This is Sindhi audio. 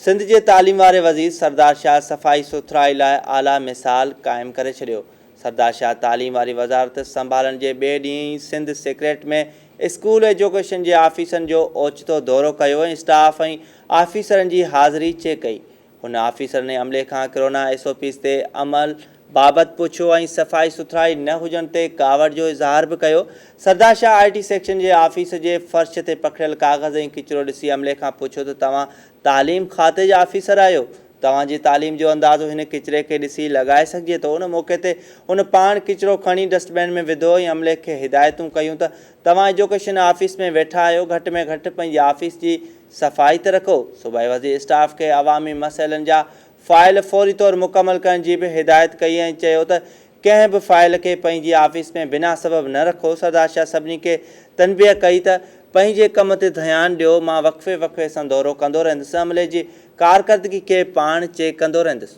سنڌ جي تعليم واري وزير سردار شاهه صفائي سٿرائي لاء اعليٰ مثال قائم ڪري ڇڏيو. سردار شاهه تعليم واري وزارت سنڀالڻ جي ٻئي ڏينهن ئي سنڌ سيڪريٽ ۾ اسڪول ايجوڪيشن جي آفيسن جو اوچتو دورو ڪيو ۽ اسٽاف ۽ آفيسرن جي حاضري چيڪ ڪئي. هن آفيسرن ۽ عملي کان ڪرونا ايس او پيز تي عمل بابت پڇيو ۽ صفائي سٿرائي نه هجڻ تي ڪاوڙ جو اظهار به ڪيو. سردار شاهه آء ٽي سيڪشن جي آفيس جي فرش تي پکڙيل ڪاغذ ۽ ڪچرو ڏسي عملي کان پڇيو ته توهان تعليم کاتي جا آفيسر آهيو؟ توهان جي تعليم جو اندازو هن ڪچري کي ڏسي لڳائي سگهجي ٿو. ان موقعي تي هن پاڻ ڪچرو کڻي ڊسٽ بين ۾ وڌو ۽ عملي کي هدايتون ڪيون ته توهان ايجوڪيشن آفيس ۾ ويٺا آهيو گهٽ ۾ گهٽ پنهنجي آفيس جي صفائي ته رکو. صوبائي وزير اسٽاف کي عوامي مسئلن جا فائل فوري طور مڪمل ڪرڻ جي به هدايت ڪئي ۽ چيو ته ڪنهن به فائل کي پنهنجي آفيس ۾ بنا سبب نه رکو. سردار شاهه سڀني کي تنبيهه ڪئي ته پنهنجي ڪم تي ڌيان ڏيو، مان وقفي وقفي سان دورو ڪندو رهندس، عملي جي ڪارڪردگي کي پاڻ چيڪ ڪندو رهندس.